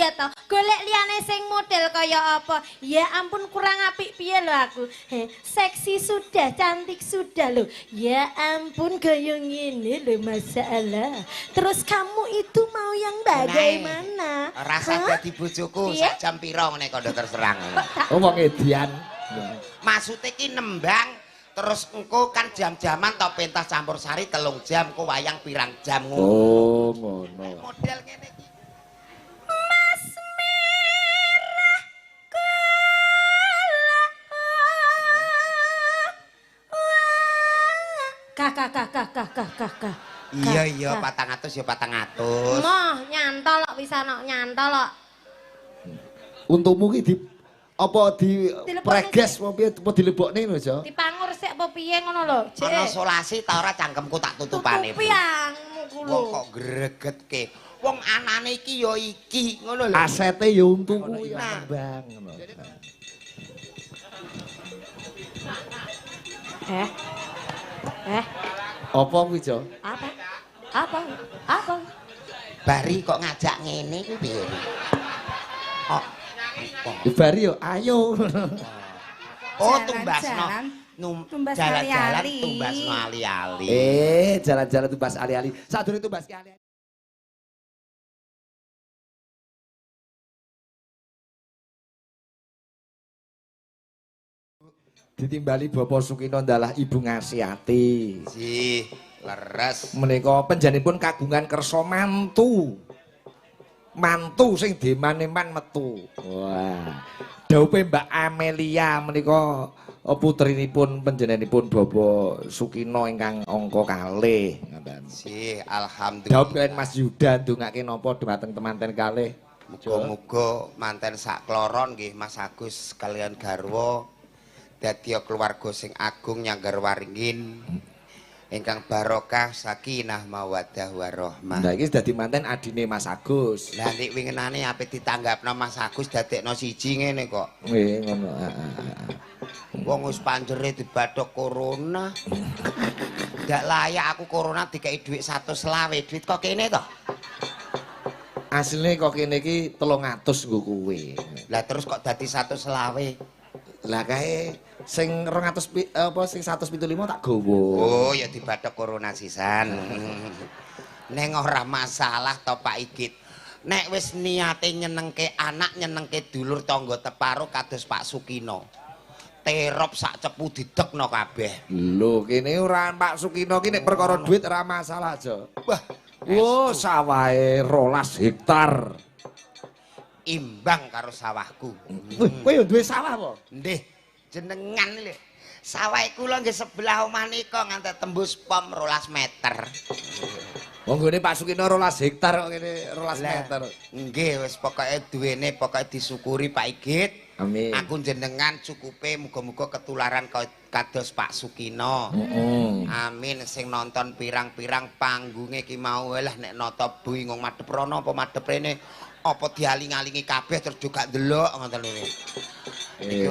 Iya toh, golek liyane sing model kaya apa? Ya ampun kurang apik piye lho aku. He, seksi sudah, cantik sudah lho. Ya ampun gaya ngene lho masalah. Terus kamu itu mau yang bagaimana? Rasa dadi bojoku sak jam pira ngene kondo terserang. Oh wong edian. Maksude ki nembang terus engko kan jam-jaman to pentas campur sari 3 jam engko wayang pirang jam ngono. Oh ngono. Model ngene iki. Mas merah kala. Kak kak kak kak kak kak kak. Iya iya 400 ya 400. Moh nyantol kok bisa nok nyantol kok. Untumu ki di apa di preges apa piye apa dilebokne ngono Jo? Dipangur sik apa piye ngono lho. Ana solasi ta ora cangkemku tak tutupane. Tutupi angmu ku lho. Wong kok gregetke. Wong anane iki ya iki ngono lho. Asete ya untuku ya Bang ngono. Apa kuwi Jo? Apa? Apa? Apa? Bari kok ngajak ngene kuwi piye? Oh. Bari yo ayo. Oh tumbasno. Jalan-jalan tumbasno ali-ali. Jalan-jalan tumbas ali-ali. Sadurunge tumbas ali-ali. Ditimbali Bapak Sukino ndalah Ibu Ngasihati. Sih, leres. Menika panjenenganipun kagungan kersa mantu. Mantu sing deman-eman metu. Wah. Dhawuhe Mbak Amelia menika putrinipun panjenenganipun Bapak Sukino ingkang angka kalih ngoten. Sih, alhamdulillah. Dhawuh kaliyan Mas Yuda ndongake napa dhumateng temanten kalih. Muga-muga manten sak kloron nggih Mas Agus kaliyan garwa dadi keluarga sing agung nyanggar waringin ingkang barokah sakinah mawaddah warahmah. Lah iki dadi manten adine Mas Agus. Lah nek wingenane ape ditanggapno Mas Agus dadekno siji ngene kok. Nggih ngono. Wong wis panjere dibathok corona. Ndak layak aku corona dikeki dhuwit 125, dhuwit kok kene to? Asline kok kene iki 300 nggo kowe. Lah terus kok dadi 125? Lah kae sing 200 apa sing 175 tak gowo. Oh ya dibathok corona sisan. Neng ora masalah to Pak Igit. Nek wis niate nyenengke anak, nyenengke dulur tangga teparo kados Pak Sukino. Terop sak cepu didekno kabeh. Lho kene ora Pak Sukino ki nek perkara duit ora masalah aja. Wah, oh sawahe 12 hektar. Imbang karo sawahku. Wih, kowe yo duwe sawah apa? Nggih, jenengan lho. Sawah kula nggih sebelah omah nika nganti tembus pom 12 meter. Wong nggone Pak Sukino 12 hektar kok ngene 12 meter. Nggih, wis pokoke duwene pokoke disyukuri Pak Igit. Amin. Aku jenengan cukupe muga-muga ketularan kados Pak Sukino. Amin sing nonton pirang-pirang panggunge ki mau lah nek nata bingung madhep rono apa madhep rene. Apa dialing-alingi kabeh terus juga ndelok ngoten lho. Niki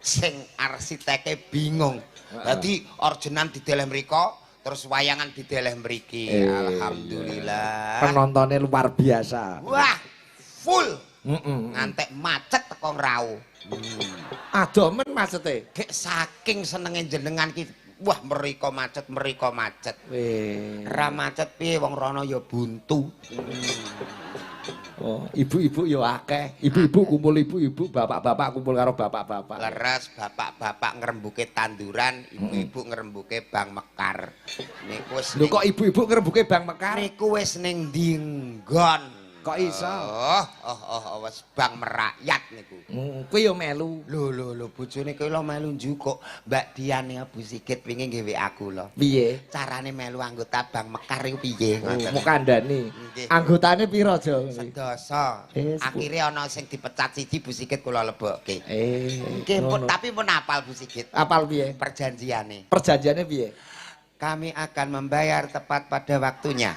sing arsiteke bingung. Dadi orgenan dideleh mriko, terus wayangan dideleh mriki. Alhamdulillah. Penontonnya luar biasa. Wah, full. Ngantek macet teko Ngrau. Adoh men macete. Gek saking senenge jenengan ki, wah mriko macet, mriko macet. Ra macet piye wong rono ya buntu. Oh, ibu-ibu ya akeh. Ibu-ibu kumpul ibu-ibu, bapak-bapak kumpul karo bapak-bapak. Leres, bapak-bapak ngrembuke tanduran, ibu-ibu ngrembuke Bank Mekar. Niku wis. Lho kok ibu-ibu ngrembuke Bank Mekar? Niku wis ning ndi nggon. Kok iso? Oh, wis bank merakyat niku. Kuwi ya melu. Lho lho lho bojone kuwi lho melu njukuk. Mbak Dian ya Bu Sigit wingi nggih WA kula. Piye? Carane melu anggota Bank Mekar iku piye? Ngoten. Mau kandhani. Anggotane pira, Jo? Sedasa. Akhire ana sing dipecat siji Bu Sigit kula lebokke. Nggih, tapi pun apal Bu Sigit. Apal piye? Perjanjiane. Perjanjiane piye? Kami akan membayar tepat pada waktunya.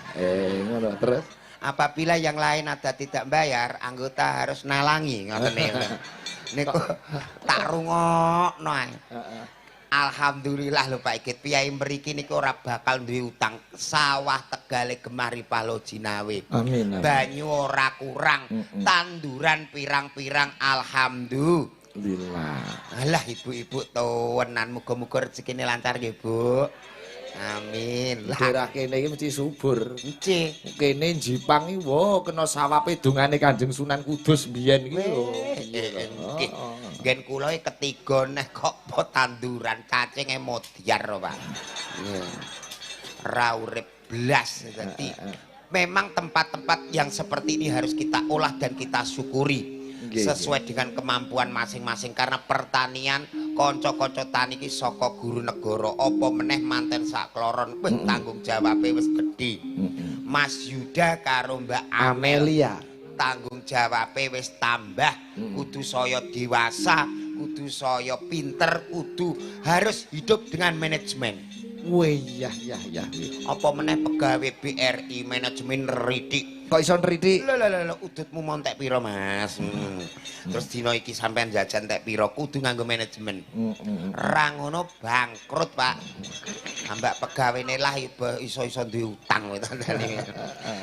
Ngono terus. Apabila yang lain ada tidak bayar, anggota harus nalangi ngoten niku. Niku tak rungokno ae. Alhamdulillah lho Pak Igit, piyai mriki niku ora bakal duwe utang. Sawah Tegale Gemah Ripah Lojinawe. Amin. Banyu ora kurang, tanduran pirang-pirang alhamdulillah. Alah ibu-ibu tenan, muga-muga rezekine lancar nggih, Bu. Amin. Lah daerah kene iki mesti subur. Nggih. Kene Jipang iki wo kena sawape dongane Kanjeng Sunan Kudus mbiyen iki lho. Nggih. Nggen kula iki ketiga neh kok po tanduran cacing emodiar lho, Pak. Ra urip blas dadi. Memang tempat-tempat yang seperti ini harus kita olah dan kita syukuri sesuai dengan kemampuan masing-masing, karena pertanian kanca-kanca tani iki saka guru negara apa meneh manten sakloron wis tanggung jawabe wis gedhe. Mas Yuda karo Mbak Amelia tanggung jawabe wis tambah, kudu saya dewasa, kudu saya pinter, kudu harus hidup dengan manajemen. Wih, ya ya ya. Apa meneh pegawai BRI manajemen ridik. Kok iso nridik? Lho lho lho, udutmu mau entek pira, Mas? Terus dina iki sampean jajan entek pira, kudu nganggo manajemen. Ra ngono bangkrut, Pak. Ambak pegawene lah iso-iso duwe utang kowe tandane.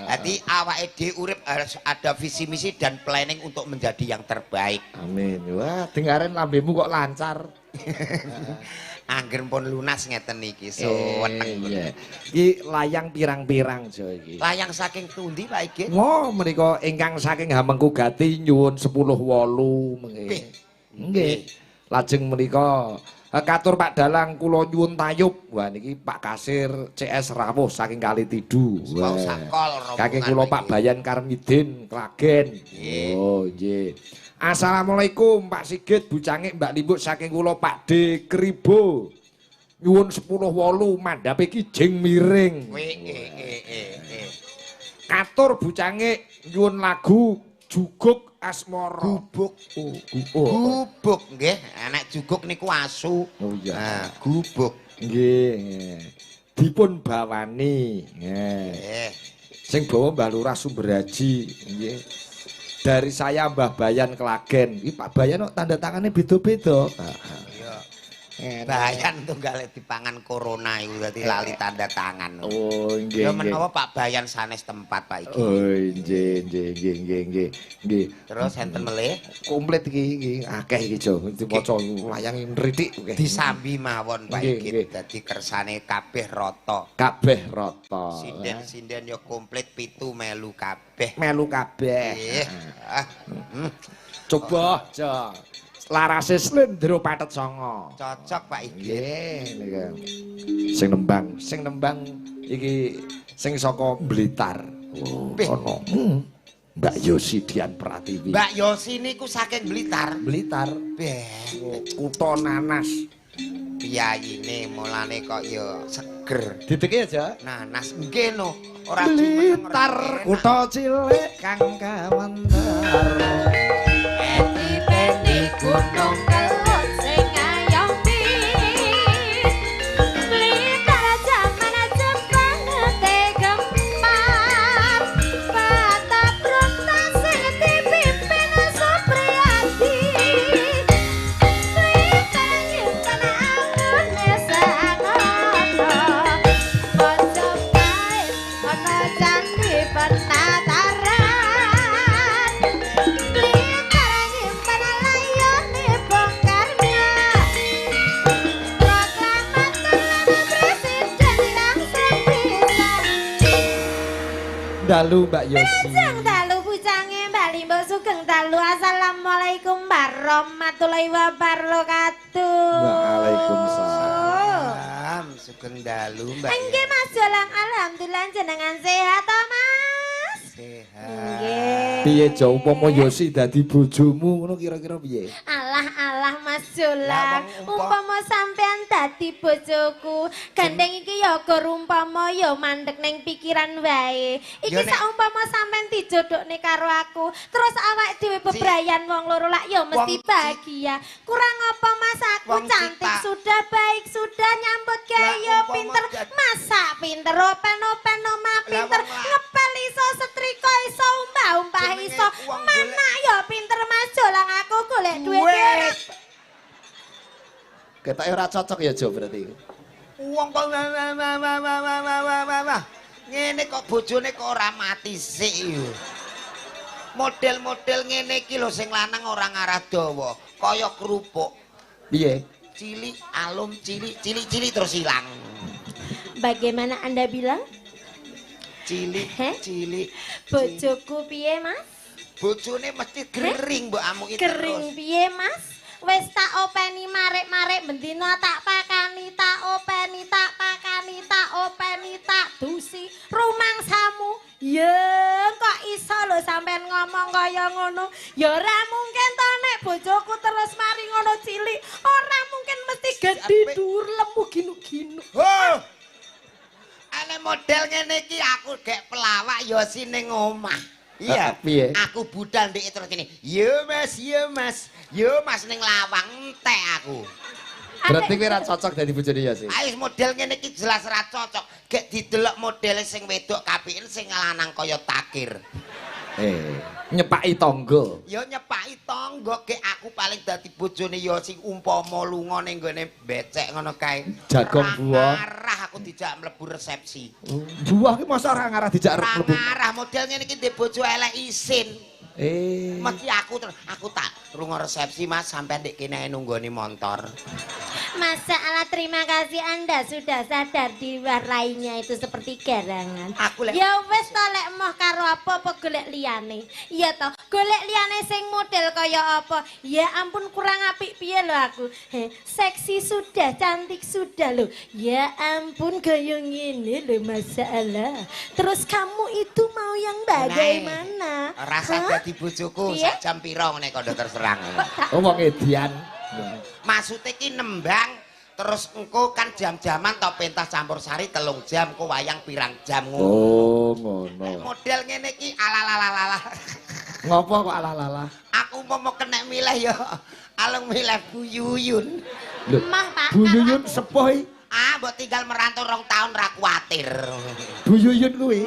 Dadi awake dhewe urip harus ada visi misi dan planning untuk menjadi yang terbaik. Amin. Wah, dengaren lambemu kok lancar. Angger pun lunas ngeten iki, seneng. Iki layang pirang-pirang jo iki. Layang saking pundi Pak Igit? Wah, menika ingkang saking Hamengku Gati nyuwun 10.8 mengke. Nggih. Lajeng menika katur Pak Dalang kula nyuwun tayub. Wah niki Pak Kasir CS rawuh saking Kalitidu. Wah, sakol rombongan. Saking kula Pak Bayan Karmidin Klagen. Oh, nggih. Assalamualaikum Pak Sigit, Bu Cangik, Mbak Limbuk saking kula Pak D Kribo. Nyuwun 10.8 mandhape kijing miring. Katur Bu Cangik nyuwun lagu Juguk Asmara. Gubuk. Oh, gubuk nggih, anak juguk niku asu. Oh iya. Nah, gubuk. Nggih. Dipun bawani. Nggih. Sing bawa Mbah Lurah Sumberhaji nggih. Dari saya Mbah Bayan Klagen. Iki Pak Bayan kok tanda tangannya beda-beda. Iya. Bayan tunggal dipangan corona iku dadi lali tanda tangan. Oh nggih. Ya menawa Pak Bayan sanes tempat Pak iki. Oh nggih nggih nggih nggih nggih. Nggih. Terus enten melih komplit iki iki akeh iki Jo. Diwaca wayang nritik akeh. Disambi mawon Pak iki dadi kersane kabeh rata. Kabeh rata. Sinden-sinden ya komplit 7 melu kabeh. Melu kabeh. Nggih. Coba Jo. Larase slendro patet songo. Cocok Pak Igit. Nggih niku. Sing nembang iki sing saka Blitar. Oh, ono. Mbak Yosi Dian Pratiwi. Mbak Yosi niku saking Blitar. Blitar. Beh, kutha nanas. Piyayine mulane kok ya seger. Dideke aja. Nanas nggih no. Ora Blitar kutha cilik kang kawentar. Gunung Kelut sing ngayomi Blitar jaman Jepang gempar Patabrota sing dipimpin Supriyadi Blitar nyimpen angune sanata Mojopahit ana candi penataran Blitar nyimpen layone Bung Karno Proklamator lan presiden langsung bisa. Dalu Mbak Yosi. Sugeng dalu bucange Mbak Limbuk sugeng dalu. Assalamualaikum warahmatullahi wabarakatuh. Waalaikumsalam. Sugeng dalu Mbak. Nggih Mas Jolang, alhamdulillah jenengan sehat to Mas? Sehat. Nggih. Piye Jo umpama Yosi dadi bojomu ngono kira-kira piye? Alah alah Mas Jolang, Lah, umpama sampean dadi bojoku, gandeng iki ya gor umpama ya mandek ning pikiran wae. Iki saumpama sampean dijodhokne karo aku, terus awake dhewe bebrayan wong loro lak ya mesti bahagia. Kurang apa Mas, aku cantik sudah, baik sudah, nyambut gawe ya pinter, masak pinter, open-open omah pinter, ngepel iso, setrika iso, umbah-umbah iso, manak ya pinter Mas Jolang, aku golek duit. Ketoke ora cocok ya Jo berarti. Wong kok wah. Ngene kok bojone kok ora mati sik yo. Model-model ngene iki lho sing lanang ora ngarah dawa, kaya kerupuk. Piye? Cilik, alum, cilik, cilik-cilik terus ilang. Bagaimana Anda bilang? Cilik, cilik. Bojoku piye, Mas? Bojone mesti kering mbok amuki terus. Kering piye, Mas? Wis tak openi marek-marek bendina tak pakani, tak openi, tak pakani, tak openi, tak dusi. Rumangsamu. Ya kok iso lho sampean ngomong kaya ngono? Ya ora mungkin to nek bojoku terus mari ngono cilik. Ora mungkin mesti gedhe dhuwur lemu ginu-ginu. Oh. Ane model ngene iki aku gek pelawak ya sing omah. Iya, piye? Aku budal ndek terus ngene. Yo Mas, yo Mas. Yo Mas ning lawang entek aku. Berarti kowe ora cocok dadi bojone ya sih. Ayo model ngene iki jelas ora cocok. Gek didelok modele sing wedok kapiken sing lanang kaya takir. Nyepaki tangga. Ya nyepaki tangga gek aku paling dadi bojone ya sing umpama lunga ning gone becek ngono kae. Jagong buah. Ngarah aku dijak mlebu resepsi. Buah ki masa ora ngarah dijak mlebu. Ngarah model ngene iki ndek bojo elek isin. Mesti aku terus aku tak lunga resepsi Mas sampean ndek kene nunggoni montor. Masa Allah, terima kasih Anda sudah sadar di warainya itu seperti garangan. Aku lek ya wis to lek moh karo apa-apa golek liyane. Iya toh, golek liyane sing model kaya apa? Ya ampun kurang apik piye lho aku. Seksi sudah, cantik sudah lho. Ya ampun gaya ngene lho masalah. Terus kamu itu mau yang bagaimana? Rasa dadi bojoku sak jam pira ngene kok terserang. Oh wong edian. Maksudnya ki nembang terus engko kan jam-jaman to pentas campur sari 3 jam kok wayang pirang jam ngono. Oh ngono. Model ngene iki alalalalala. Ngopo kok alalala? Aku mau kena milih ya. Alung milih Bu Yuyun. Lho, mah Pak. Bu Yuyun sepuh iki. Ah, mbok tinggal merantau 2 tahun ra kuwatir. Bu Yuyun kuwi.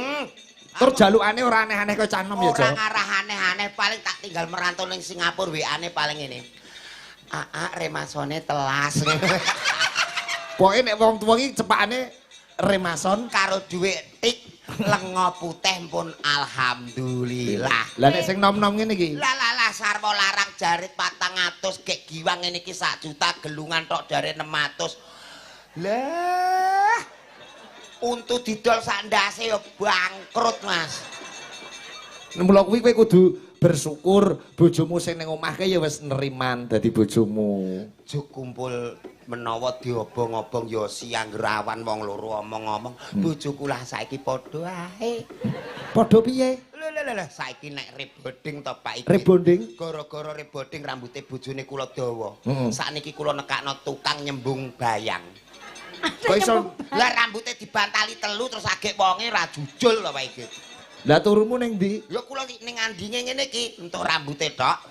Tur jalukane ora aneh-aneh kaya cah nom ya, Jo. Ora ngarah aneh-aneh, paling tak tinggal merantau ning Singapura WA-ne paling ngene. Aa remasone telas. Pokoke nek wong tuwa iki cepakane remason karo dhuwit tik lenga putih pun alhamdulillah. Lah nek sing nom-nom ngene iki. Lah lah lah sarwa larang jarit 400 gek giwang ngene iki 1 juta gelungan tok jare 600. Lah untu didol sak ndase ya bangkrut, Mas. Mula kuwi kowe kudu bersyukur bojomu sing ning omah kae ya wis neriman dadi bojomu. Juk kumpul menawa diobong-obong ya siang rawan wong loro omong-omong, bojoku lah saiki padha ae. Padha piye? Lho lho lho saiki nek rebonding to Pak iki. Rebonding? Gara-gara rebonding rambute bojone kula dawa. Sakniki kula nekakno tukang nyembung bayang. Kok iso? Lah rambute dibantali 3 terus agek wonge ra jujul lho Pak iki. Lah turumu ning ndi? Ya kula ning andinge ngene iki, entuk rambute tok.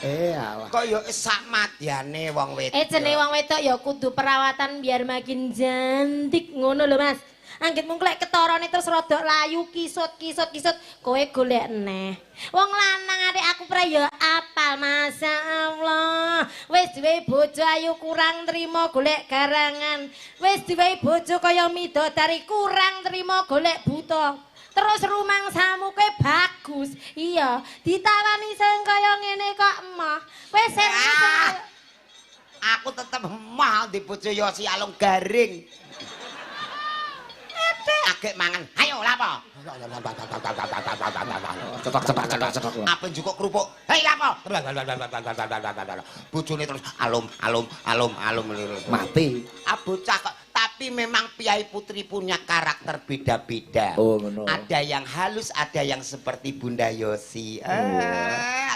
Alah. Kaya sak madyane wong wedok. Jenenge wong wedok ya kudu perawatan biar makin cantik ngono lho Mas. Anggit mung lek ketorone terus rodok layu kisut-kisut-kisut kowe golek neh. Wong lanang arek aku pre ya apal masyaallah. Wis duwe bojo ayu kurang trimo golek garangan. Wis duwe bojo kaya midodari kurang trimo golek buta. Terus rumangsamu kowe bagus. Iya, ditawani sing kaya ngene kok emoh. Kowe sing aku tetep emoh di bojo Yosi Alung garing. Agek mangan. Ayo lapo. Cetok cetok cetok cetok. Apa njukuk kerupuk? Hei lapo. Bojone terus alum alum alum alum mati. Ah bocah kok. Tapi memang Piyai Putri punya karakter beda-beda. Oh, ngono. Ada yang halus, ada yang seperti Bunda Yosi.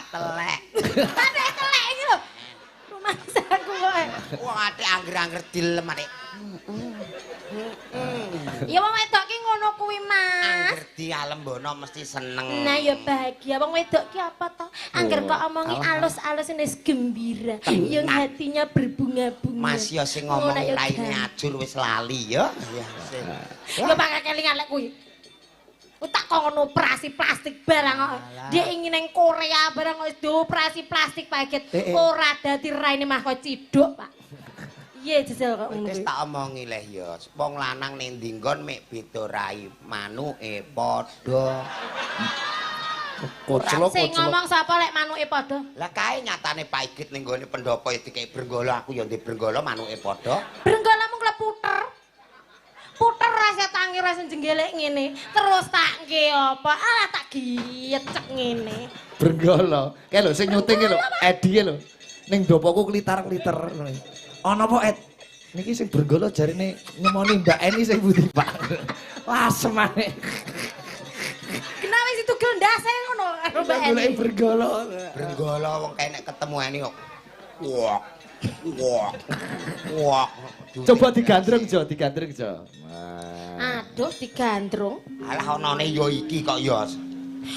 Telek. Ada telek iki lho. Rumangsaku kok. Wong ate angger-angger dilem ate. Ya wong wedok ki ngono kuwi, Mas. Angger dialembono mesti seneng. Nah ya bahagia wong wedok ki apa toh? Angger kok omongi alus-alus wis gembira, yang hatinya berbunga-bunga. Mas ya sing ngomong raine ajur wis lali ya. Ya bakal kelingan lek kuwi. Tak kok ngono operasi plastik barang kok. Dia ingin neng Korea barang kok dioperasi plastik paket. Ora dadi raine mah kok ciduk, Pak. Piye jajal kok ngono? Wis tak omongi leh ya. Wong lanang ning ndi nggon mek beda rai, manuke padha. Koclok sing ngomong sapa lek manuke padha? Lah kae nyatane Pak Igit ning gone pendopo ya dikek brenggala, aku ya ndek brenggala manuke padha. Brenggalamu kleputer. Puter rasa tangi rasa jenggelek ngene. Terus tak nge apa? Alah tak giyecek ngene. Brenggala. Kae lho sing nyuting lho, Edi lho. Ning ndopoku klitar-kliter. Ana apa, Ed? Niki sing brenggala jarine nyemoni Mbak Eni sing pundi, Pak? Lasemane. Kenapa wis ditugel ndase ngono karo Mbak Eni? Goleki brenggala. Brenggala wong kae nek ketemu Eni kok. Wah. Wah. Wah. Coba digandrung, Jo, digandrung, Jo. Aduh, digandrung. Alah onone yo iki kok yo.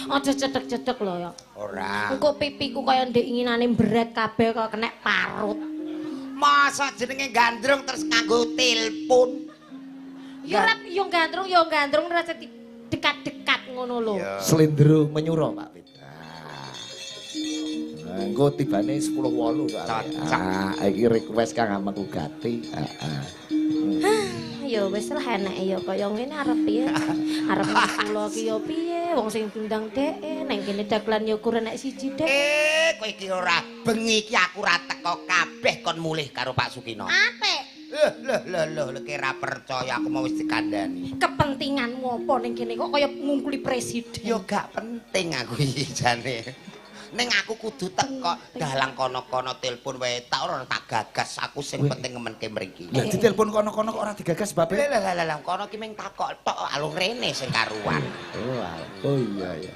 Aja cedhek-cedhek lho ya. Ora. Engko pipiku kaya ndek inginane mbret kabeh kok kenek parut. Masa jenenge gandrung terus nganggo telepon? Ya ora yo gandrung ora dekat-dekat ngono lho. Slendro menyura, Pak Pit. Nah, engko tibane 10.08 soalnya. Ah, iki request Kang Amangku Gati. Heeh. Ya wis lah eneke ya kaya ngene arep piye. Arep kula ki ya piye, wong sing diundang dheke, nang kene dagelan ya kurang nek siji dhek. Kowe iki ora bengi iki aku ora teko kabeh kon mulih karo Pak Sukino. Apik. Lho lho lho kira percaya aku mau wis dikandani. Kepentinganmu apa ning kene kok kaya ngungkuli presiden. Ya gak penting aku iki jane. Ning aku kudu teko dalang kono-kono telepon wae tak ora tak gagas aku sing penting ngemenke mriki. Lah ditelepon kono-kono kok ora digagas babe? Lah lah lah kono ki mung takok tok alung rene sing karuan. Oh iya ya.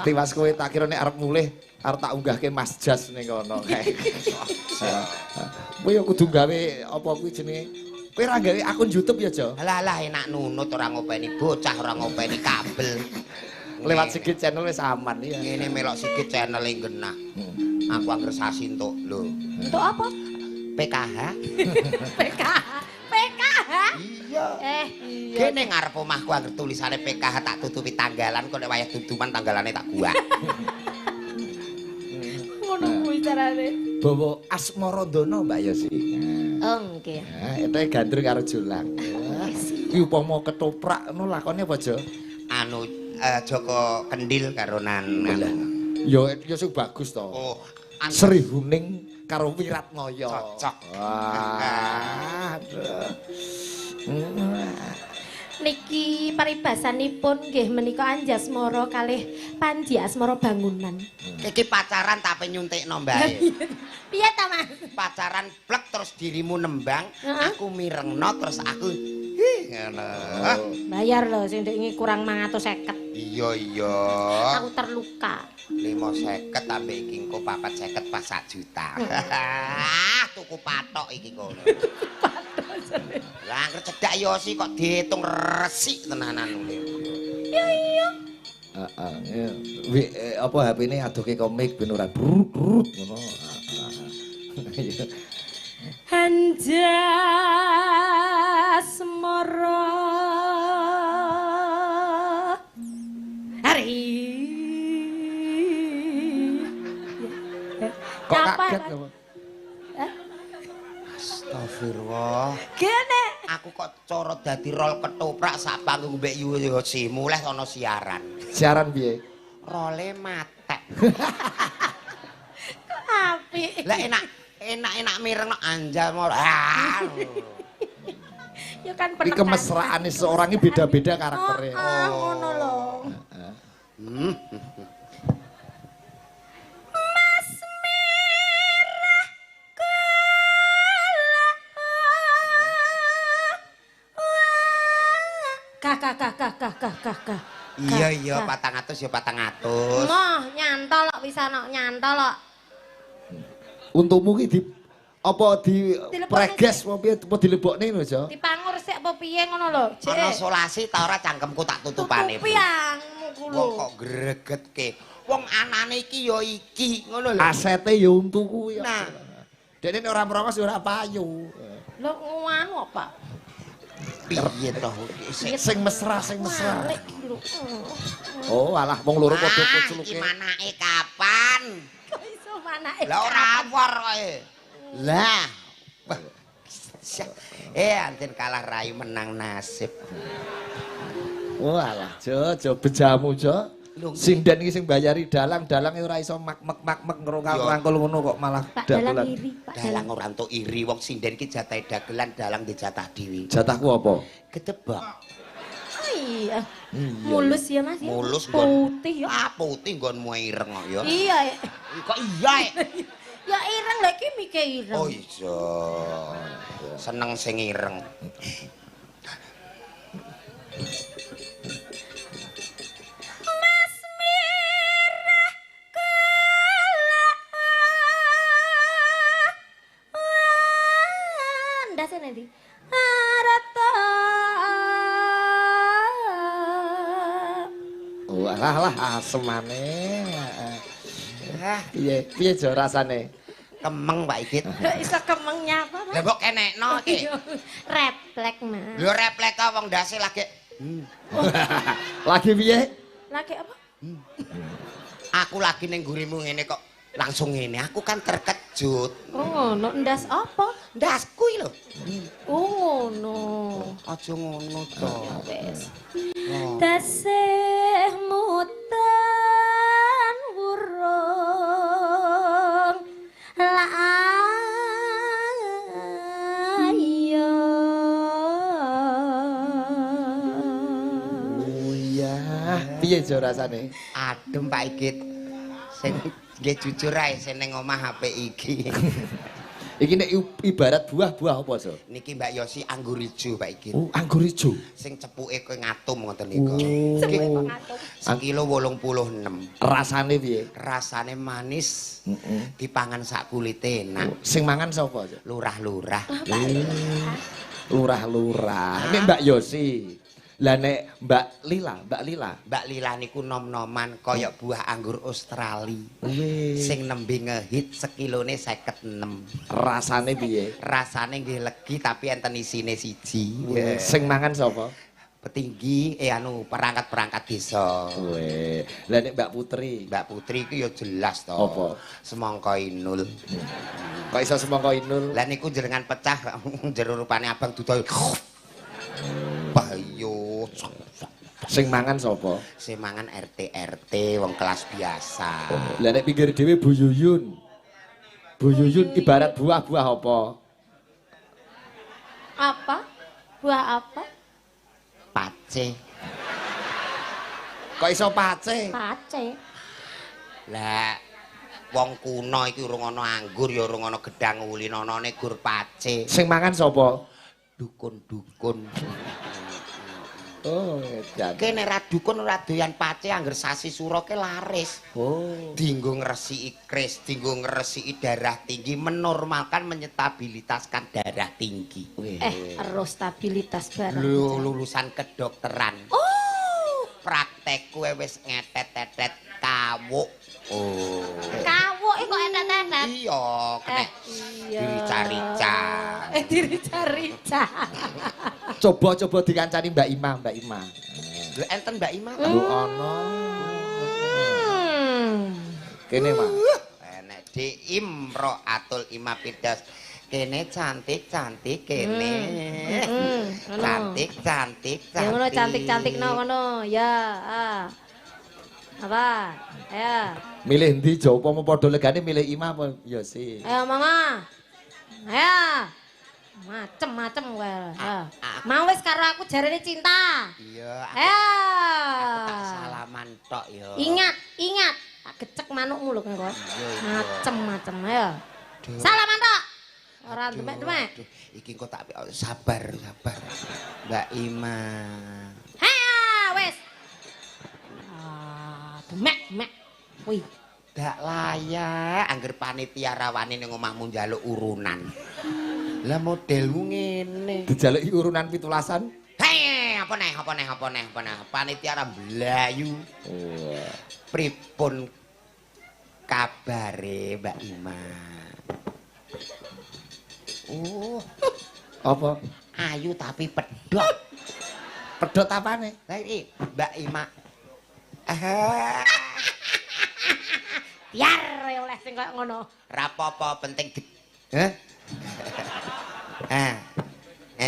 Tiwas kowe tak kira nek arep mulih arep tak unggahke Mas Jas ning kono kae. Kowe yo kudu gawe apa kuwi jenenge? Kowe ora gawe akun YouTube ya, Jo? Lah lah enak nunut ora ngopeni bocah ora ngopeni kabel. Lewat Sigit channel wis aman ya. Ngene melok Sigit channel e genah. Aku angger sasi entuk lho. Entuk apa? PKH. PKH. PKH. Iya. Iya. Kene ngarep omahku angger tulisane PKH tak tutupi tanggalan kok nek wayah duduman tanggalane tak guak. Ngono kuwi carane. Bawa Asmarandana Mbak Yosi. Oh nggih. Nah, ete gandrung karo Jolang. Ki upama ketoprak ngono lakone apa, Jo? Anu Joko Kendil karo Nan. Ya ya sing bagus to. Oh, Sri Huning karo Wiratmaya. Cocok. Wah. Niki paribasanipun nggih menika Anjasmara kalih Panji Asmara Bangunan. Iki pacaran tapi nyuntikno mbae. Piye ta, Mas? Pacaran plek terus dirimu nembang, aku mirengno terus aku ngono. Bayar lho sing ndek iki kurang 550. Iya iya. Aku terluka. 550 ambek iki engko 450 pas 1 juta. Tuku patok iki kono. Lah angger cedhak Yosi kok diitung resik tenanan lho. Ya iya. Heeh. Apa HP-ne adohke komik ben ora brut-brut ngono. Anjasmara hari. Kok kaget lho. Astagfirullah. Gene aku kok cara dadi rol ketoprak sak panggung mbek Yosi mulih ana siaran. Siaran piye? Role matek. Kok apik. Lah enak enak-enak mireng Anjasmara. Ya kan iki kemesraane seorang ini beda-beda karakternya. Oh, ngono lho. Mas merah kala. Kak kak kak kak kak kak kak. Iya iya 400 ya 400. Moh nyantol kok bisa nok nyantol kok. Untukmu ki di apa di preges apa piye apa dilebokne lho, Jo? Dipangur sik apa piye ngono lho. Ana solasi ta ora cangkemku tak tutupane. Tutupi angmu ku lho. Wong kok gregetke. Wong anane iki ya iki ngono lho. Asete ya untu kuwi. Nah, dekne nek ora merongos ya ora payu. Lho ngono apa? Piye to? Sing mesra, sing mesra. Oh, alah wong loro padha kocluke. Iki manake kapan? Kok iso manake? Lah ora awor kowe. Lah, Anjen kalah rai menang nasib. Walah, Jo, bejamu, Jo. Sinden iki sing bayari dalang, dalang ora iso mak-mek-mak-mek ngrungkal-rangkul ngono kok malah dagelan. Pak dalang ora entuk iri, wong sinden iki jatahe dagelan, dalang dijatah dhewe. Jatahku apa? Ketebak. Oh iya. Mulus ya Mas ya. Mulus putih ya. Ah, putih nggonmu ireng kok ya. Iya. Kok iya? Ya ireng lha iki mike ireng. Oh iya. Seneng sing ireng. Lah asemane. Piye piye Jo rasane? Kemeng Pak Igit. Iso kemeng nyapa, Mas? Lah mbok kenekno iki. Replek, Mas. Lho replek kok wong ndase lagi. Lagi piye? Lagi apa? Aku lagi ning gurimu ngene kok langsung ngene. Aku kan terkejut. Oh ngono, ndas apa? Ndasku iki lho. Oh ngono. Aja ngono to. Ya wis. Tasih mutan wurung la ayo. Oh iya, piye Jo rasane? Adem Pak Igit. Sing nggih jujur ae sing ning omah HP iki. Iki nek ibarat buah-buah apa, Jo? Niki Mbak Yosi anggur ijo, Pak Igit. Oh, anggur ijo. Sing cepuke kowe ngatum ngoten niku. Cepuke kok ngatum. Sekilo 86. Rasane piye? Rasane manis. Dipangan sak kulite enak. Sing mangan sapa, Jo? Lurah-lurah. Lurah-lurah. Nek Mbak Yosi. Lah nek Mbak Lila, Mbak Lila. Mbak Lila niku nom-noman kaya buah anggur Australia. Sing nembe ngehit sekilone 56. Rasane piye? Rasane nggih legi tapi enten isine siji. Sing mangan sapa? Petinggi perangkat-perangkat desa. Weh. Lah nek Mbak Putri, Mbak Putri iku ya jelas to. Apa? Semangka inul. Kok iso semangka inul? Lah niku jenengan pecah jero rupane abang dudoy. Bayo. Sing mangan sapa? Sing mangan RT RT wong kelas biasa. Lah nek pinggir dhewe Bu Yuyun. Bu Yuyun ibarat buah-buah apa? Apa? Buah apa? Pace. Kok iso pace? Pace. Lah wong kuno iki urung ana anggur ya urung ana gedang ulin anane gur pace. Sing mangan sapa? Dukun-dukun. Oh, edan. Kene ra dukun ora doyan pace angger sasi sura ke laris. Oh. Dinggo ngresiki kris, dinggo ngresiki darah tinggi, menormalkan, menyetabilitaskan darah tinggi. Ero stabilitas barang. Lulusan kedokteran. Oh, praktekku wis ngetet-tetet kawuk. Oh. Kawuk kok etet-etet? Iya, kena dirica-rica. Dirica-rica. Coba-coba dikancani Mbak Ima, Mbak Ima. Lho enten Mbak Ima ta? Lho ana. Kene, Mas. Enek di Imroatul Ima Firdaus. Kene cantik-cantik kene. Cantik-cantik cantik. Ya ngono cantik-cantik no ngono. Ya, ah. Apa? Ayo. Milih endi Jo? Upama padha legane milih Ima apa Yosi? Ayo mama. Ayo. Macem-macem kowe. Mau wis karo aku jarene cinta. Iya. Ayo. Aku tak salaman tok ya. Ingat, ingat. Tak gecek manukmu lho kowe. Macem-macem ayo. Salaman tok. Ora demek-demek. Iki engko tak sabar, sabar. Mbak Ima. Ha, wis. Demek, demek. Wih. Dak layak angger panitia rawane ning omahmu njaluk urunan. Lah modelmu ngene. Dijaluki urunan 17-an? Hei, apa neh, apa neh, apa neh, apa neh. Panitia ra mblayu. Oh. Pripun kabare Mbak Ima? Apa? Ayu tapi pedhot. Pedhot apane? Lah iki Mbak Ima. Biar oleh sing koyo ngono. Ra apa-apa penting. Heh.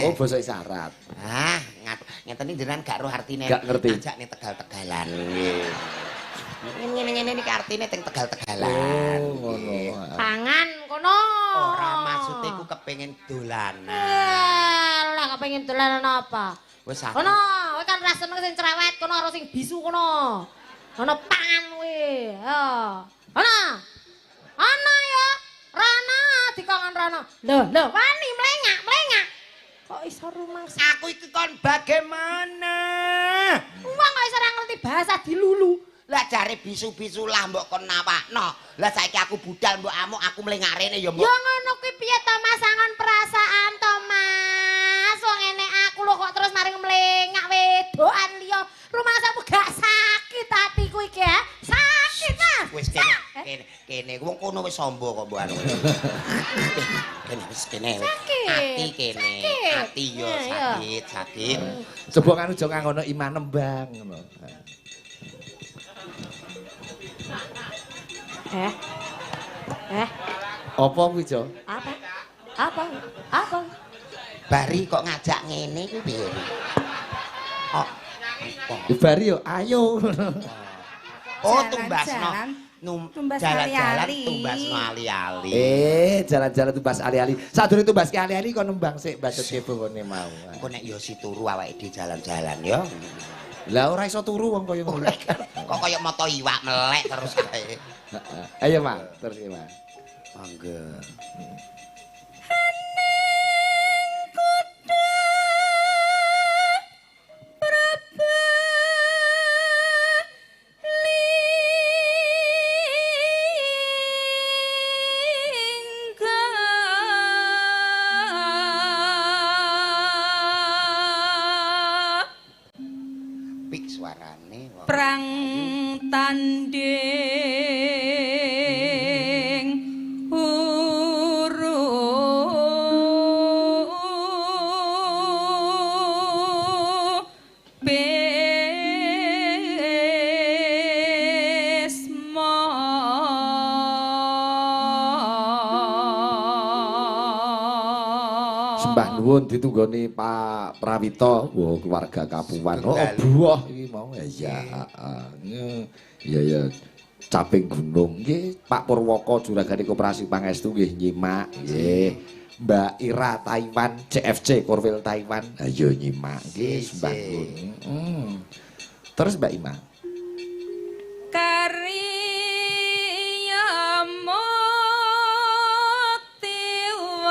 Oh, basa isyarat. Ah, ngeten iki jenengan gak roh artine. Gak ngerti. Ajak ning Tegal-Tegalan. Nggih. Ngene-ngene niki artine teng Tegal-Tegalan. Oh, ngono. Pangan kono. Ora maksude iku kepengin dolanan. Lah kepengin dolanan apa? Wis aku. Kono, kowe kan ra seneng sing cerewet, kono karo sing bisu kono. Kono pangan kowe. Ya. Ana. Ana ya. Rana dikongon Rana. Lho, lho, wani mlengak, mlengak. Kok iso rumangsa? Aku iki kon bagaimana? Wong kok iso ora ngerti bahasa dilulu. Lah jare bisu-bisu lah mbok kon nawakno. Lah saiki aku budal mbok amuk aku mlengak rene ya mbok. Ya ngono kuwi piye to Mas angon perasaan to Mas. Wong enek aku lho kok terus maring mlengak wedokan liya. Rumangsamu gak sakit atiku iki ya. Sakit Mas. Wis kene kene kene wong kono wis sombo kok mbok anu. Kene wis kene. Ati kene. Ati yo sakit, sakit. Coba nganu aja ngangono iman nembang ngono. Eh. Eh. Apa kuwi, Jo? Apa? Apa? Apa? Bari kok ngajak ngene kuwi piye? Oh. Bari yo ayo. Oh, tumbasno. Jalan-jalan tumbasno ali-ali. Jalan-jalan tumbas ali-ali. Sadurunge tumbas ali-ali kon nembang sik bacot kebone mau. Engko nek Yosi turu awake dhewe jalan-jalan yo. Lah ora iso turu wong kaya ngono. Kok kaya mata iwak melek terus kae. Ayo, Mas, terus iki, Mas. Mangga. Hening kutha Prabalingga. Pik suarane prang tanding huruf Bisma. Sembah nuwun ditunggoni Pak Prawito, wah keluarga Kapuwan. Oh, buah iki mau. Ya, heeh. Iya ya. Caping Gunung nggih, Pak Purwoko juragane Koperasi Pangestu nggih nyimak nggih. Mbak Ira Taiwan CFC Korwil Taiwan ayo nyimak nggih sembah nuwun. Terus Mbak Ima. Karya mukti wong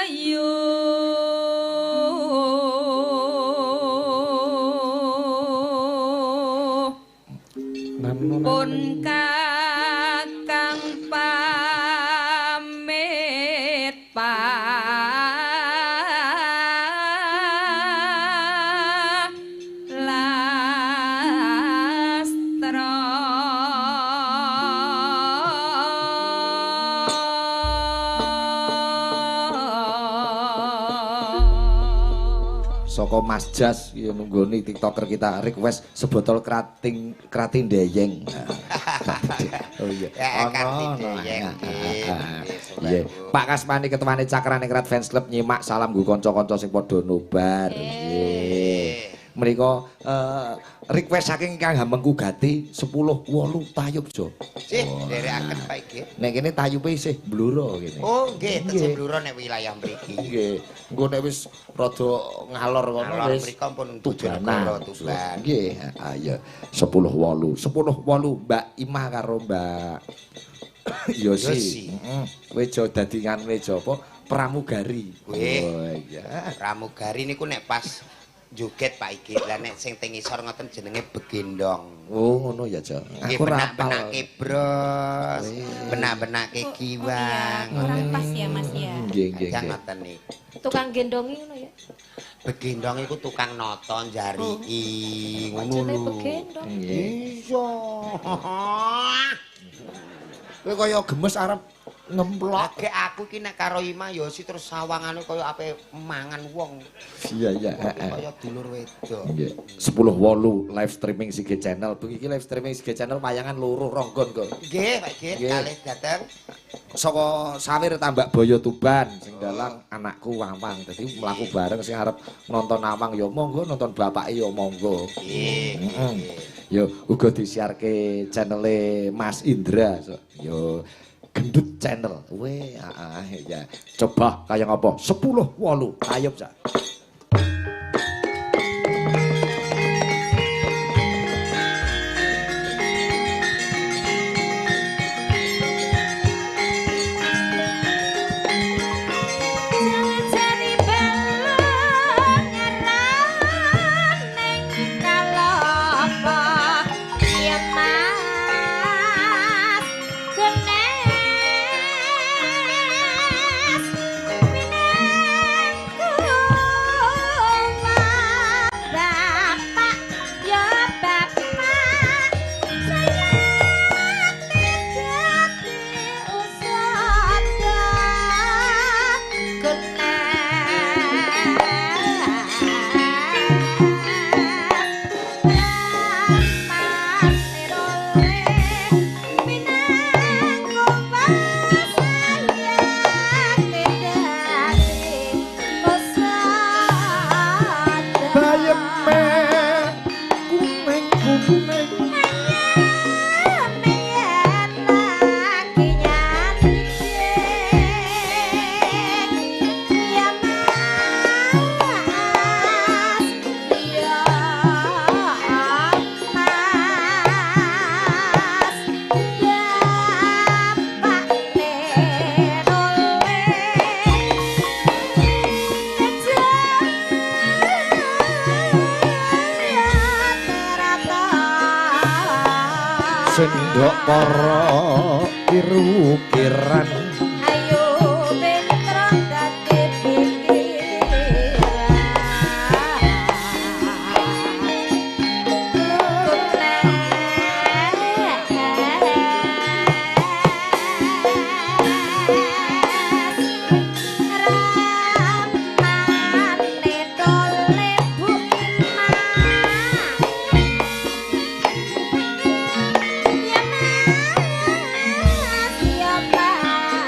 ayu pun kakang pamit palastra. Saka Mas Jas ya nunggoni TikToker kita request sebotol krating krating deyeng. Oh iya. Ya, krating deyeng. Iya. Pak Kasmani ketuane Cakrane Krat Fans Club nyimak salam nggo kanca-kanca sing padha nobar. Nggih. Mriko request saking Kang Hamengku Gati 10-8 tayub Jo. Sih, nderekaken Pak iki. Nek kene tayube isih Bluro kene. Oh nggih, tesih Bluro nek wilayah mriki. Nggih. Engko nek wis rada ngalor kono wis mriko pun Bojonegoro Tuban. Nggih, ayo 10-8. 10-8 Mbak Ima karo Mbak Yosi. Heeh. Kowe aja dadi nganu aja apa pramugari. Oh iya. Pramugari niku nek pas joget Pak iki. Lah nek sing teng ngisor ngoten jenenge begendong. Oh ngono ya, Jo. Aku ora benak-benake bros, benak-benake kiwang. Kurang pas ya, Mas ya. Nggih, nggih. Ngoten niku. Tukang gendongi ngono ya. Begendong iku tukang nata njariki ngono lho. Begendong. Iya. Kowe kaya gemes arep Ngemplok. Lagi aku ki nek karo Ima Yosi terus sawangane kaya ape mangan wong. Iya iya. Kaya dulur wedok. Nggih. 10.08 live streaming Sigit Channel. Bengi iki live streaming Sigit Channel wayangan loro ronggon kok. Nggih, Pak Git, kalih dateng saka Sawir Tambak Boyo Tuban sing dalang anakku Wawang. Dadi mlaku bareng sing arep nonton Awang ya monggo, nonton bapake ya monggo. Nggih. Yo uga disiarke channele Mas Indra. Yo Gendut Channel. Weh, ya. Coba kaya ngapa? 10.08. Ayo, Cak. Sendok para kiru-kiran ayo mitra dadi pikiran ramane tole Bu Ima. Ya Mas, ya Mas,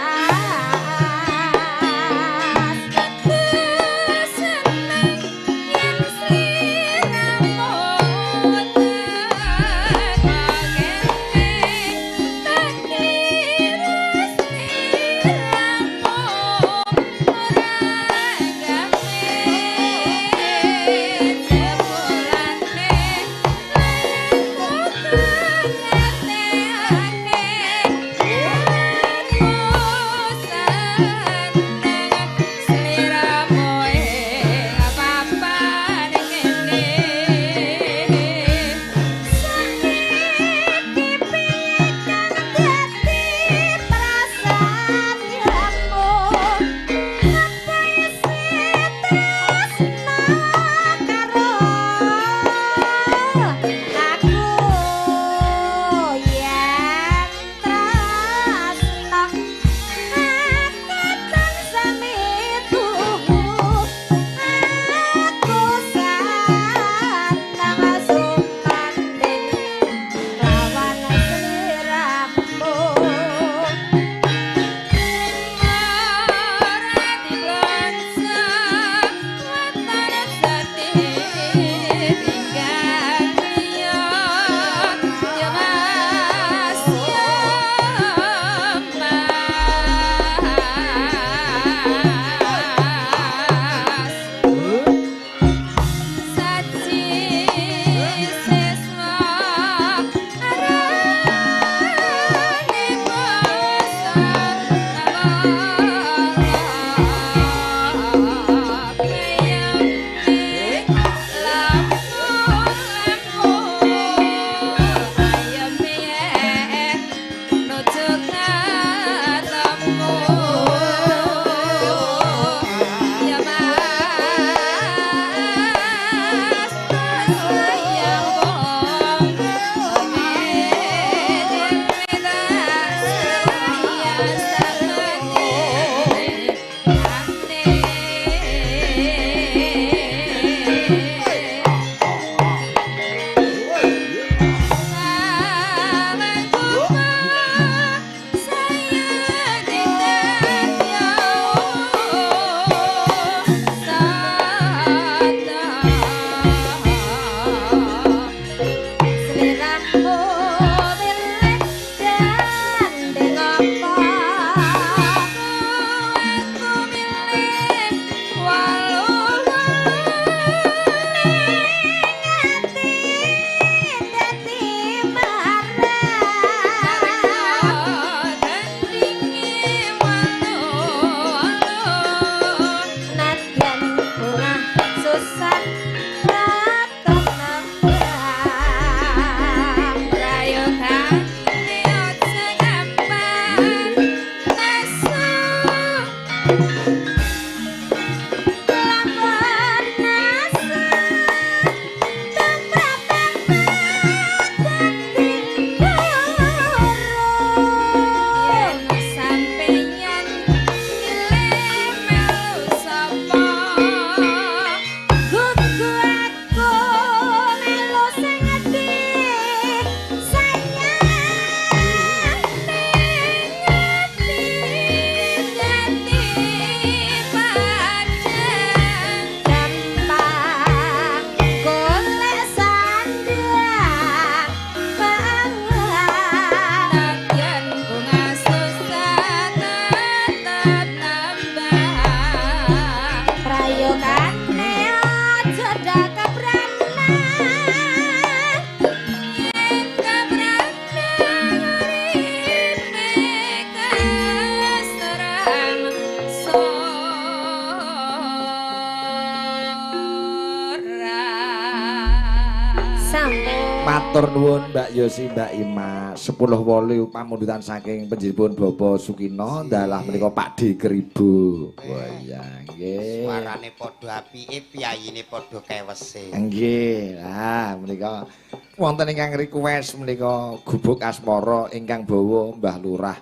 Sampun. Matur nuwun Mbak Yosi, Mbak Ima. 10.08 pamundutan saking panjenenganipun Bapak Sukino dalah menika Pak D Kribo. Wah iya nggih. Suarane padha apike, piyayine padha kewese. Nggih. Lah menika wonten ingkang request menika Gubuk Asmara ingkang bawa Mbah Lurah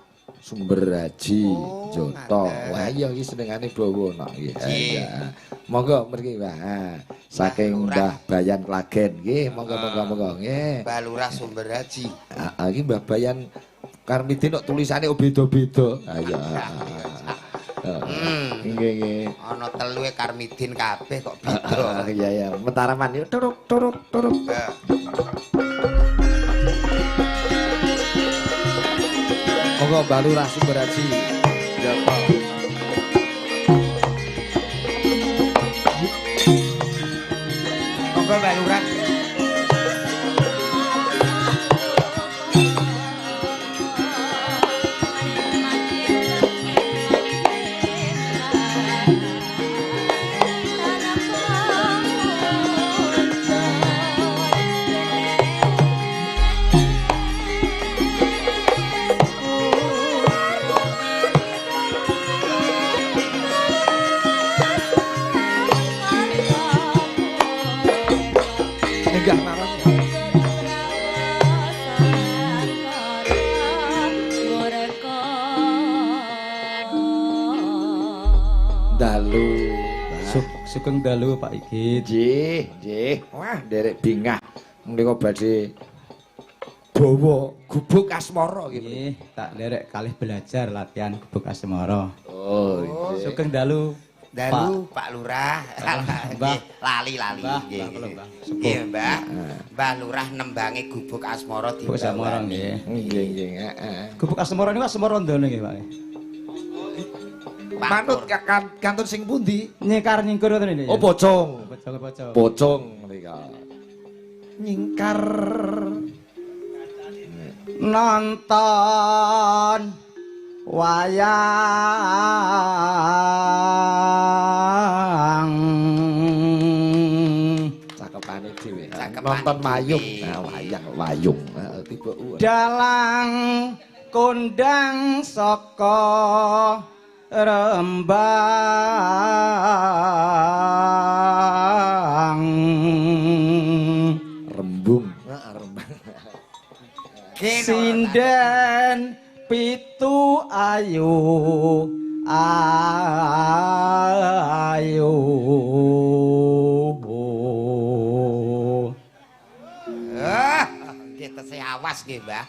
Sumberhaji Joto. Wah iya iki senengane bawa nak nggih. Monggo mriki Mbah. Saking Mbah Bayan Klagen nggih, monggo monggo monggo nggih. Mbah Lurah Sumberhaji. Heeh, iki Mbah Bayan Karmidin kok tulisane beda-beda. Ha iya. Nggih nggih. Ana teluwe Karmidin kabeh kok beda. Iya iya, Mataraman yo turuk turuk turuk. Monggo Mbah Lurah Sumberhaji. Joto. Monggo Mbah Lurah. Sugeng dalu Pak Igit. Nggih, nggih. Wah, nderek bingah menika badhe bawa Gubuk Asmara nggih. Nggih, tak nderek kalih belajar latihan Gubuk Asmara. Oh, nggih. Sugeng dalu. Dalu Pak Lurah. Mbah lali-lali nggih. Nggih, Mbah. Mbah Lurah nembange Gubuk Asmara Gubuk Asmara nggih. Nggih, nggih, heeh. Gubuk Asmara niku asmara ndone nggih, Pak. Manut kantun sing pundi? Nyekar nyingkur ngoten niku. Oh, pocong. Pocong, pocong. Pocong menika. Nyingkar nonton wayang cakepane dhewe. Nonton wayung. Nah, wayang wayung. Tiba dalang kondang saka Rembang. Rembung. Rembang. Sinden pitu ayu ayu. Nggih tesih awas nggih, Mbah.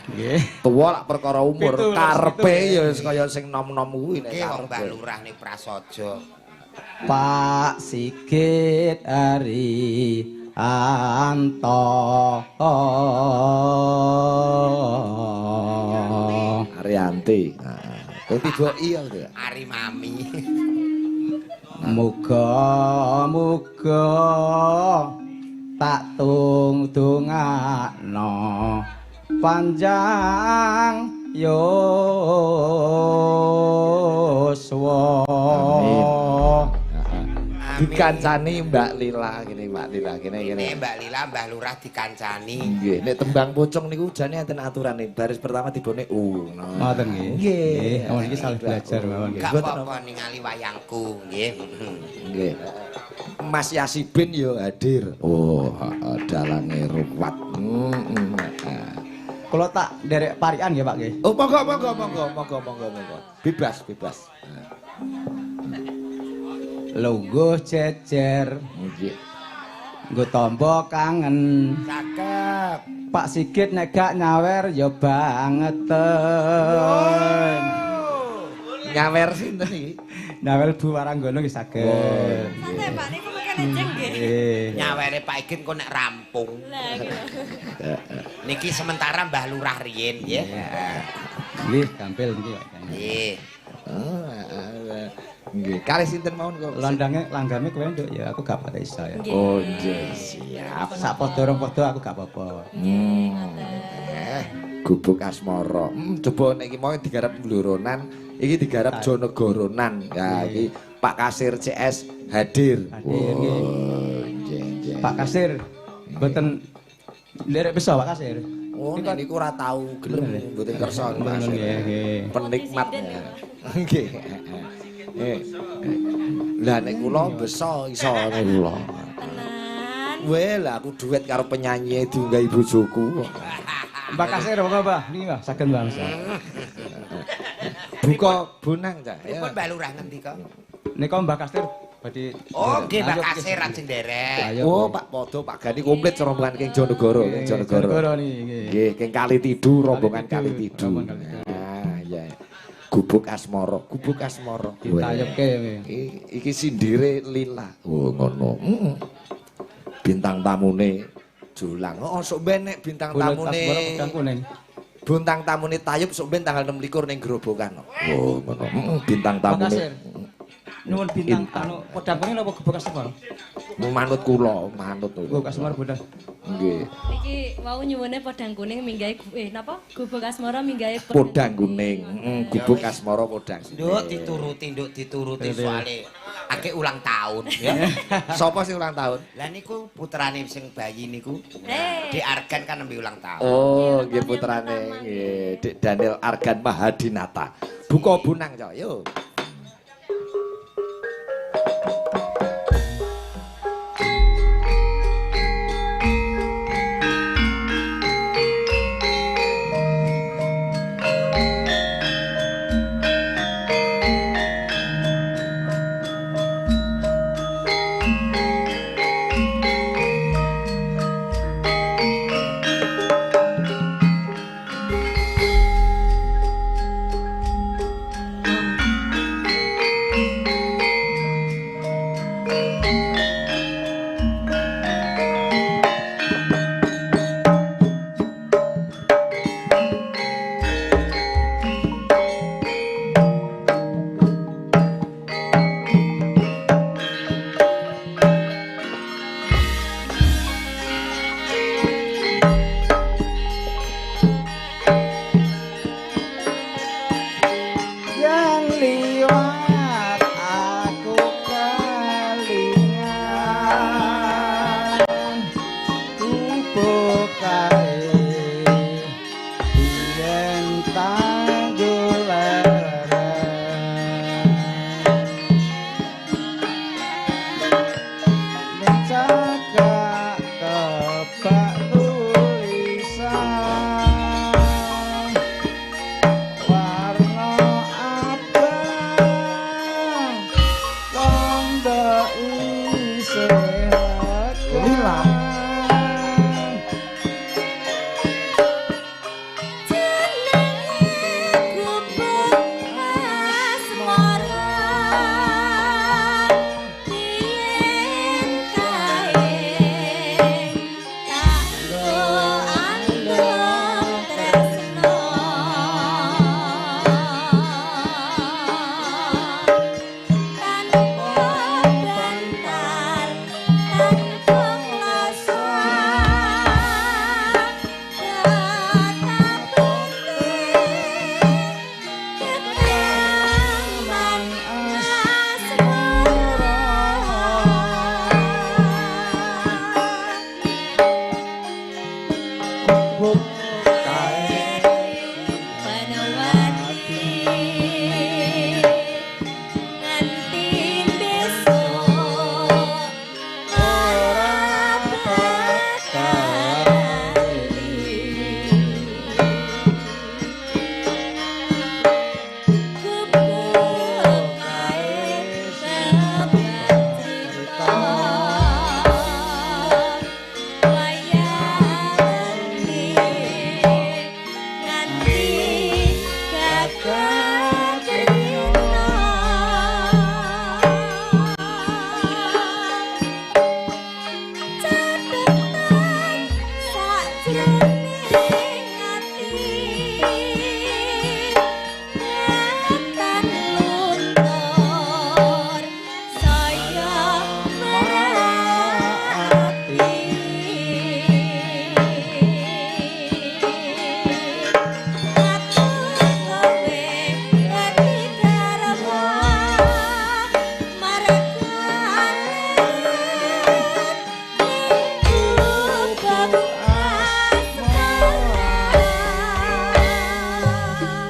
Nggih. Tuwa lak perkara umur, karepe ya wis kaya sing nom-nom kuwi nek karepe. Mbah Lurah ne prasaja. Pak Sigit Ari Anto. Arianti. Heeh. Kowe tiba iya to. Ari Mami. Muga-muga tak tung-dungakno panjang yuswa. Amin. Dikancani Mbak Lila ngene, Mbak Lila kene ngene. Mbak Lila, Mbah Lurah dikancani. Nggih, nek tembang pocong niku jane enten aturane. Baris pertama tibone U. Ngoten nggih. Nggih. Nggih, iki salah belajar mawon nggih. Gak apa-apa ningali wayangku nggih. Nggih. Mas Yasibin yo hadir. Oh, dalange ruwat. Kula tak nderek parikan nggih, Pak nggih. Oh, monggo monggo monggo monggo monggo monggo. Bebas, bebas. Lungguh jejer. Nggih. Nggo tombo kangen. Cakep. Pak Sigit nek gak nyawer ya bangeten. Nyawer sinten iki? Nyawer Bu Waranggono nggih saged. Santai Pak niku mengke lejeng nggih. Nyawere Pak Igit kok nek rampung. Lah niki sementara Mbah Lurah riyin nggih. Nggih, gampil niki Pak. Nggih. Nggih, kalih sinten mawon kok? Landange langgame kowe nduk ya aku gak pate iso ya. Oh, nggih, siap. Sak padha rong padha aku gak apa-apa. Gubuk Asmara. Coba nek iki mau digarap Bloronan, iki digarap Jonegoronan. Ya iki Pak Kasir CS hadir. Hadir nggih. Nggih, nggih. Pak Kasir. Mboten nderek beso Pak Kasir. Oh, nek niku ora tau gelem mboten kersa Pak Kasir. Nggih. Penikmat. Nggih. Lah nek kula beso iso nek kula. Tenan. Weh, lah aku duet karo penyanyi diunggahi bojoku. Mbak Kasir monggo, Mbah. Niki, Mbah, saged Mbah. Buka bonang ta. Pripun Mbah Lurah ngendika? Nika Mbah Kasir badhe. Oh, nggih Mbah Kasir ajeng nderek. Oh, Pak Podo, Pak Gani komplit rombongan King Jonegoro, King Jonegoro. Jonegoro niki nggih. Nggih, King Kalitidu, rombongan Kalitidu. Ah, iya. Gubuk Asmara, Gubuk Asmara. Ditayepke iki sindire lila. Oh, ngono. Heeh. Bintang tamune Jolang. Oh, sok ben nek bintang tamune podang kuning. Bintang tamune Tayub sok ben tanggal 26 ning Grobogan. Oh, ngono. Heeh, bintang tamune. Nuwun bintang anu podang kuning napa Gubuk Asmara? Manut kula, manut. Gubuk Asmara podang. Nggih. Niki wau nyuwune podang kuning minggahe napa? Gubuk Asmara minggahe podang kuning. Heeh, Gubuk Asmara podang. Nduk dituruti, nduk dituruti soalé akeh ulang tahun ya. Sapa sing ulang tahun? Lah niku putrane sing bayi niku. Dik Argan kan nembe ulang tahun. Oh, nggih putrane nggih, Dik Daniel Argan Mahadinata. Buka bonang, Cok. Yo.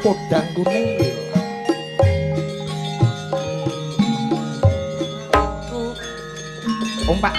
Podang Kuning lho. Ompak.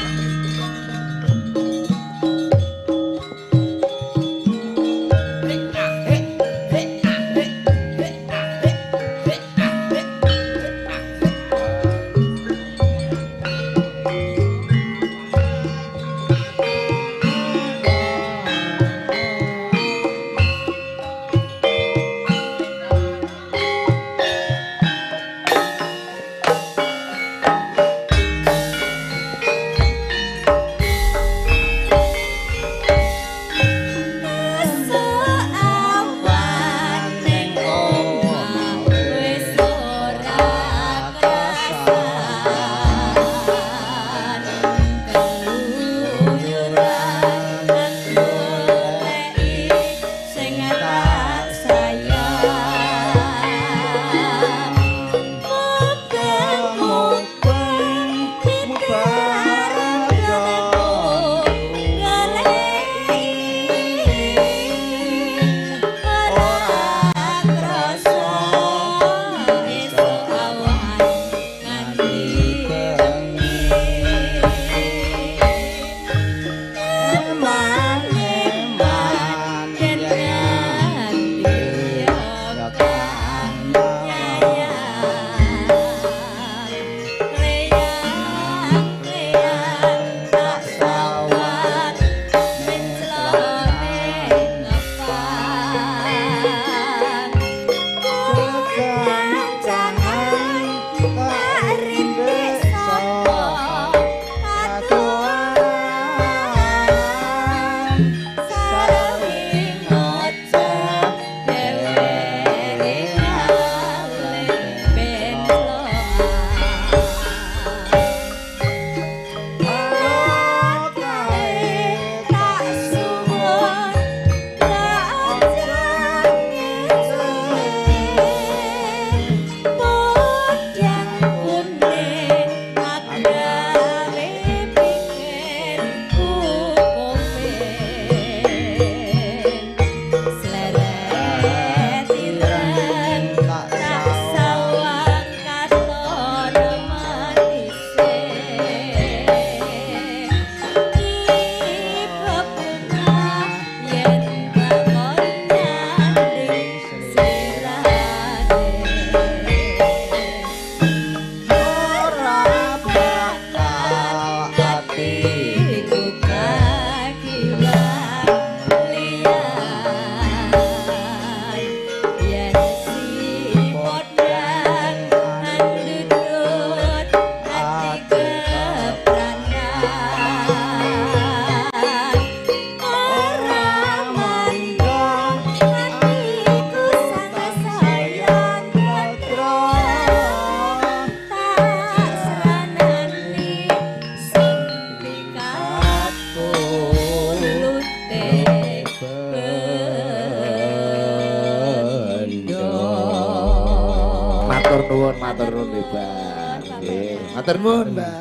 Matur nuwun Mbah. Nggih. Matur nuwun Mbah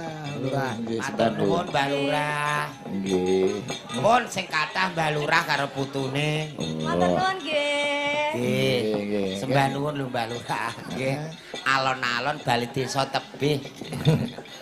Lurah. Nggih, matur nuwun Mbah Lurah. Nggih. Pun sing kathah Mbah Lurah karo putune. Matur nuwun nggih. Nggih. Sembah nuwun lho Mbah Lurah. Nggih. Alon-alon bali desa tebih.